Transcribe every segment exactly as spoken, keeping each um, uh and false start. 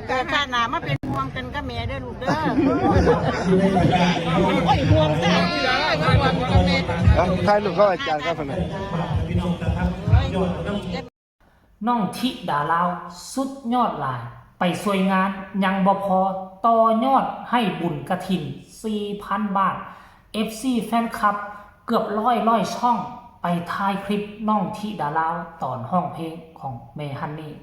เกิดชาติหน้ามาเป็นห่วงกันกับแม่เด้อลูกเด้อ โอ้ยห่วงจ้า อ่ะถ่ายรูปกับอาจารย์ครับผม น้องธิดาลาวสุดยอดหลาย ไปช่วยงานยังบ่พอ ต่อยอดให้บุญกฐิน สี่พัน บาท เอฟซี แฟนคลับ เกือบร้อยร้อยช่อง ไปถ่ายคลิปน้องธิดาลาวตอนฮ้องเพลงของแม่ฮันนี่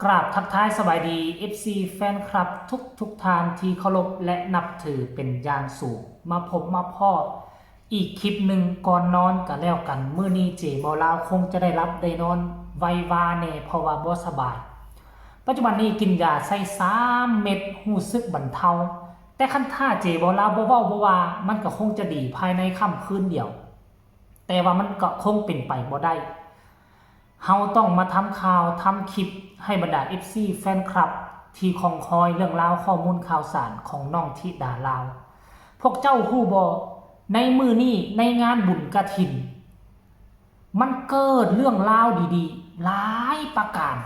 กราบทักทายสบายดี เอฟซี แฟนคลับทุกทุกท่านที่เคารพและนับถือเป็นอย่างสูง มาพบมาพ้ออีกคลิปหนึ่งก่อนนอนก็แล้วกัน มื้อนี้เจบ่าวลาวคงจะได้หลับได้นอนไววาแน่ เพราะว่าบ่สบาย ปัจจุบันนี้กินยาใส่สามเม็ด รู้สึกบรรเทา แต่คันถ้าเจบ่าวลาวบ่เว้าบ่ว่า มันก็คงจะดีภายในค่ำคืนเดียว แต่ว่ามันก็คงเป็นไปบ่ได้ เฮาต้องมาทำข่าวทำคลิปให้บรรดา เอฟซี แฟนคลับ ที่คอยคอยเรื่องราวข้อมูลข่าวสารของน้องธิดาลาว พวกเจ้าฮู้บ่ ในมื้อนี้ในงานบุญกฐิน มันเกิดเรื่องราวดีๆ หลายประการ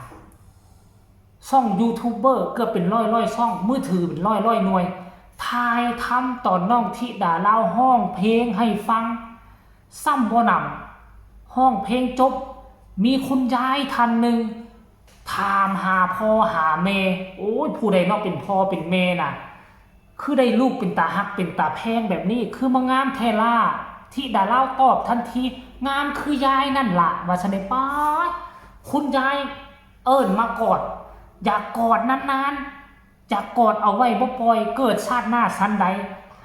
ช่องยูทูบเบอร์เกือบเป็นร้อยร้อยช่อง มือถือเป็นร้อยร้อยหน่วย ถ่ายทำตอนน้องธิดาลาวฮ้องเพลงให้ฟัง ซ้ำบ่หนำ ฮ้องเพลงจบ มีคุณยายท่านหนึ่ง ถามหาพ่อหาแม่ โอ้ย ผู้ใดเนาะเป็นพ่อเป็นแม่น่ะ คือได้ลูกเป็นตาฮักเป็นตาแพงแบบนี้ คือมางามแท้ล่า ธิดาลาวตอบทันที งามคือยายนั่นล่ะ ว่าซั่นเด้ ป๊าด คุณยายเอิ้นมากอด อยากกอดนานๆ อยากกอดเอาไว้บ่ปล่อย เกิดชาติหน้าสันใด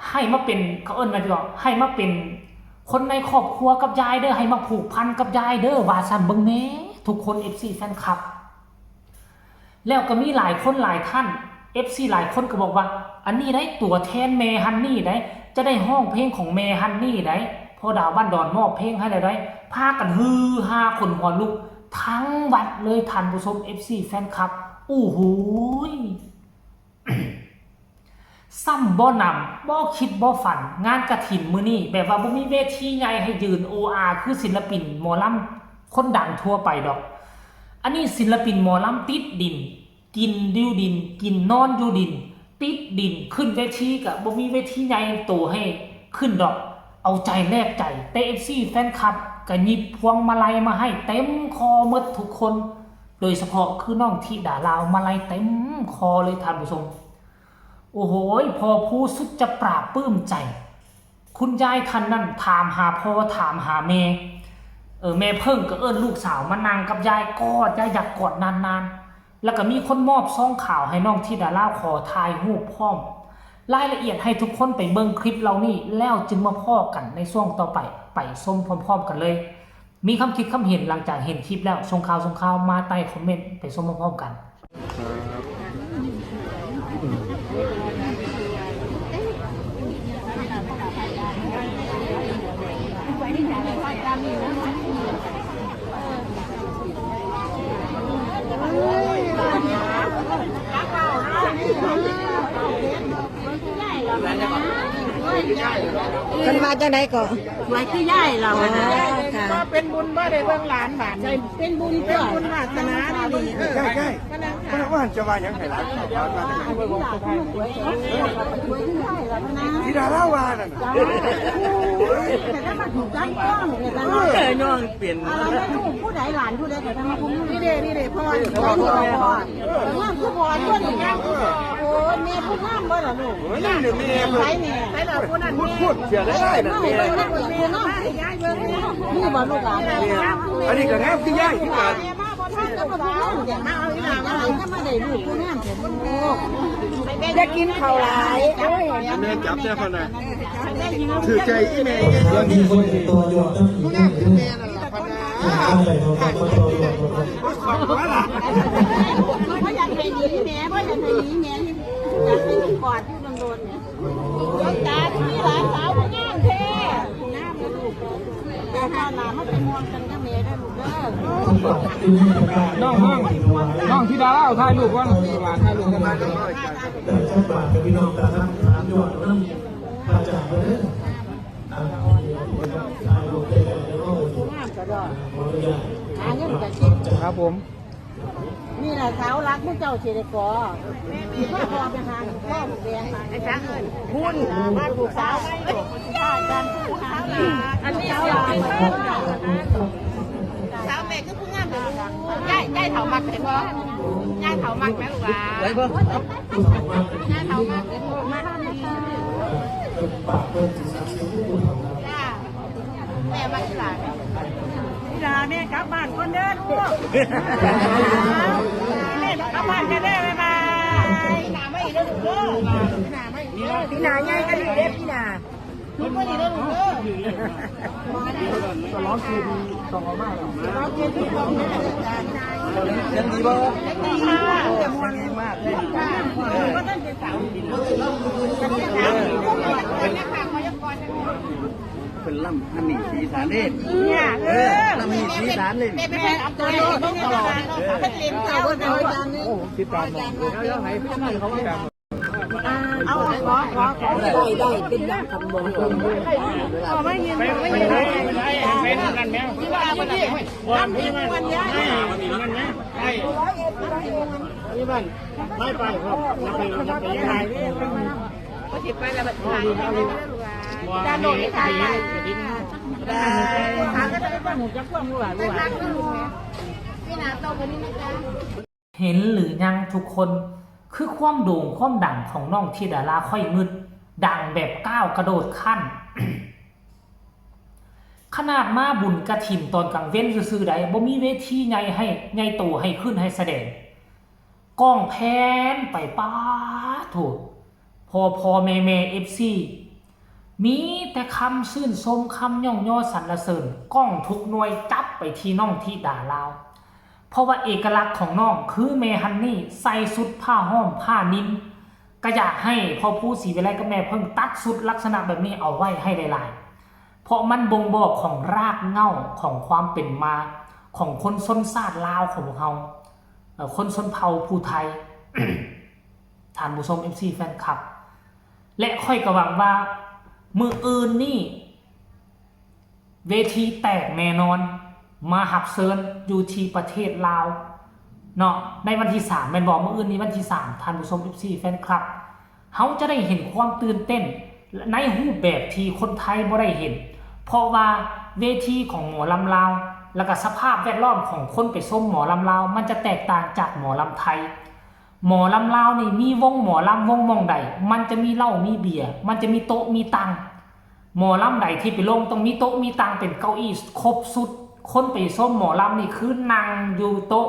ให้มาเป็น เขาเอิ้นว่าจั่งใด ให้มาเป็นคนในครอบครัวกับยายเด้อ ให้มาผูกพันกับยายเด้อ ว่าซั่น เบิ่งแหน่ ทุกคน เอฟซี แฟนคลับ แล้วก็มีหลายคนหลายท่าน เอฟซี หลายคนก็บอกว่า อันนี้ได้ตัวแทนแม่ฮันนี่ได้ จะได้ฮ้องเพลงของแม่ฮันนี่ได้ พ่อดาวบ้านดอนมอบเพลงให้แล้วได้ พากันฮือฮาขนหัวลุกทั้งวัดเลยท่านผู้ชม เอฟซี แฟนคลับ อู้หูย ซ้ำบ่หนำ บ่คิดบ่ฝัน งานกฐินมื้อนี้ แบบว่าบ่มีเวทีใหญ่ให้ยืนโออา คือศิลปินหมอลำคนดังทั่วไปดอก อันนี้ศิลปินหมอลำติดดิน กินอยู่ดิน กินนอนอยู่ดิน ติดดิน ขึ้นเวทีก็บ่มีเวทีใหญ่โตให้ขึ้นดอก เอาใจแลกใจ แต่ เอฟซี แฟนคลับก็หยิบพวงมาลัยมาให้เต็มคอหมดทุกคน โดยเฉพาะคือน้องธิดาลาว มาลัยเต็มคอเลยท่านผู้ชม โอ้โหย พอผู้สุดจะปราบปลื้มใจ คุณยายท่านนั้นถามหาพ่อถามหาแม่ เออ แม่เพิ่งก็เอิ้นลูกสาวมานั่งกับยาย กอดยาย อยากกอดนานๆ แล้วก็มีคนมอบซองขาวให้น้องธิดาลาว ขอถ่ายรูปพร้อม รายละเอียดให้ทุกคนไปเบิ่งคลิปเหล่านี้ แล้วจึงมาพ้อกันในช่วงต่อไป ไปชมพร้อมๆกันเลย มีความคิดความเห็นหลังจากเห็นคลิปแล้ว ส่งข่าวส่งข่าวมาใต้คอมเมนต์ ไปชมพร้อมๆกัน เพิ่นว่าจังได๋ก็ สวยคือยายเรา อ๋อ อะนะ ค่ะ ก็เป็นบุญบ่ได้เบิ่งหลานบาดนี้ เป็นบุญ เป็น เจ้า บุญวาสนานี่นี่เออ ใช่ใช่ มานั่ง มันว่าจะว่าหยังไงล่ะ อันนี้หลานมันสวยสวยสวยสวยคือไทยแล้วนะ ที่ดาราว่านั่นน่ะ แต่ถ้ามาถูกจังต้องเนี่ยนะ เออน้องเปลี่ยน อะไรไม่รู้ผู้ใดหลานผู้ใดแต่ทำไมคุณ นี่เด้นี่เด้พ่อ ไม่รู้ก่อนว่าผู้บอลด้วยนี่โอ้ยแม่ผู้งามบ่ล่ะลูก โอ้ยนั่นเนี่ยแม่ ใครเนี่ย ใครล่ะผู้นั้น พูดพูดเสียได้ได้นะ ไม่ แม่ ไม่ไม่ไม่ไม่ ยายเบิ่งนี่ นี่บ่ลูกหลาน อันนี้ก็งามคือยายคือกัน มาบ่ทันก็มาผู้งาม มาเอาอีหลา มา มา เอาก็มาได้ลูกผู้งามแต่คนโลก อย่ากินข้าวหลายโอ้ย แม่จับได้พอนะ ได้ยิน ถือใจอีแม่ แล้วมีคนติดตัวยอด ผู้งามคือแม่นั่นล่ะพะนะ อะไรของเขาก็ตัวยอด ของว่าล่ะ บ่อยากให้หนีแม่บ่อยากให้หนีแม่อยากให้กอดอยู่โดนๆเนี่ยตาที่มีหลานสาวผู้งามแท้ผู้งามเลยลูกแต่ข้าวหลามมันเป็นห่วงกันกับแม่ได้ลูกเด้อ น้องน้องน้องธิดาลาวถ่ายรูปก่อนหลานถ่ายรูปกัน แต่สักบาทกับพี่น้องตาครับถามยอดน้ำพระอาจารย์เพิ่นเด้อ ครับผม นี่แหละสาวรักผู้เจ้าสิได้ก่อพ่อไปหาพ่อแดง ไอ้ช้างเอิญ คุณบ้านผู้สาว อันนี้สาวเป็นเพื่อนสาวแม่คือผู้งามเลยลูกย่ายย่ายเถามักเห็นบ่ย่ายเถามักไหมลูกหลาน ไปเบิ่ง ย่ายเถามักเห็นบ่ย่าแม่มักที่หลาน นี่ล่ะแม่กลับบ้านก่อนเด้อลูกแม่กลับบ้านกันเด้อบ๊ายบาย หนาไม่อีกแล้วลูกเด้อ พี่นาใหญ่ก็ดีเด้อพี่นา ลูกไม่อีกแล้วลูกเด้อ ร้องคือดีต่อมากเลย เราเจอที่กองนี่อาจารย์ ยังดีบ่ ดีค่ะ ยังดีมากเลย ก็ต้องเป็นสาว เป็นลำอันนี้สีสารเล่น เนี่ย เออลำนี้สีสารเล่น แม่แม่เอาตัวเองต้องตลอดเป็นเต็มเท้าเลย อาจารย์นี่ โอ้ผมติดตามมาดูแล้วให้พี่เขาว่า เอาขอขอขอได้ได้เป็นยังคำบอก เอาไม่ยืนไม่ยืน เป็นนั่นแมว ที่ว่าเอาไปที่ วันที่มันนั่นแมวไอ้ที่มันไม่ไปครับนับไปนับไปยังไง ก็สิไปแล้วบัดนี้ ว่า จานโดดไม่ทานไป ไป ทานก็จะไปบ้านหมูจักพวกลูกหลานลูกหลานพี่นาโตกว่านี้นะจ๊ะ เห็นหรือยังทุกคน คือความโด่งความดังของน้องธิดาราค่อยงึด ดังแบบก้าวกระโดดขั้น ขนาดมาบุญกฐินตอนกลางเว้นซื่อๆใดบ่มีเวทีใหญ่ให้ใหญ่โตให้ขึ้นให้แสดง กล้องแพนไปป๊าดโถ พ่อพ่อแม่แม่เอฟซี มีแต่คำชื่นชมคำย่องยอสรรเสริญ กล้องทุกหน่วยจับไปที่น้องธิดาลาว เพราะว่าเอกลักษณ์ของน้องคือแม่ฮันนี่ใส่ชุดผ้าห้อมผ้านิ่ม ก็อยากให้พ่อผู้ศรีวิไลกับแม่เพิ่งตัดชุดลักษณะแบบนี้เอาไว้ให้หลายๆ เพราะมันบ่งบอกของรากเหง้าของความเป็นมาของคนชนชาติลาวของพวกเราเอ่อคนชนเผ่าผู้ไทย ท่านผู้ชมเอฟซีแฟนคลับ และค่อยก็หวังว่ามื้ออื่นนี่ เวทีแตกแน่นอน มาหับเชิญอยู่ที่ประเทศลาวเนาะในวันที่สามแม่นบ่มื้ออื่นนี้วันที่สามท่านผู้ชมเอฟซีแฟนคลับ เฮาจะได้เห็นความตื่นเต้นในรูปแบบที่คนไทยบ่ได้เห็น เพราะว่าเวทีของหมอลำลาว แล้วก็สภาพแวดล้อมของคนไปชมหมอลำลาว มันจะแตกต่างจากหมอลำไทย หมอลำลาวนี่มีวงหมอลำวงหม่องใด มันจะมีเหล้ามีเบียร์ มันจะมีโต๊ะมีตัง หมอลำใดที่ไปลงต้องมีโต๊ะมีตังเป็นเก้าอี้ครบชุด คนไปชมหมอลำนี่คือนั่งอยู่โต๊ะ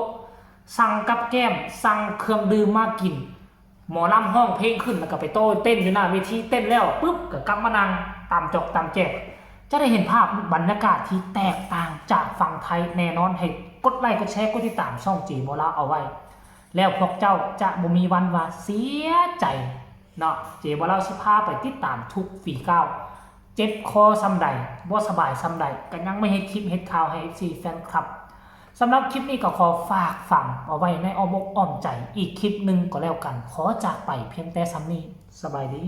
สั่งกับแกล้ม สั่งเครื่องดื่มมากิน หมอลำฮ้องเพลงขึ้นแล้วก็ไปโต้เต้นอยู่หน้าเวที เต้นแล้วปุ๊บก็กลับมานั่งตามจอกตามแจก จะได้เห็นภาพบรรยากาศที่แตกต่างจากฝั่งไทยแน่นอน ให้กดไลค์กดแชร์กดติดตามช่องเจหมอลาวเอาไว้ แล้วพวกเจ้าจะบ่มีวันว่าเสียใจเนาะ เจหมอลาวสิพาไปติดตามทุกฝีก้าว เจ็บคอส่ำใด บ่สบายส่ำใด ก็ยังมาเฮ็ดคลิปเฮ็ดข่าวให้เอฟซีแฟนคลับ สำหรับคลิปนี้ก็ขอฝากฝังเอาไว้ในอ้อมอกอ้อมใจอีกคลิปหนึ่งก็แล้วกัน ขอจากไปเพียงแต่ส่ำนี้ สบายดี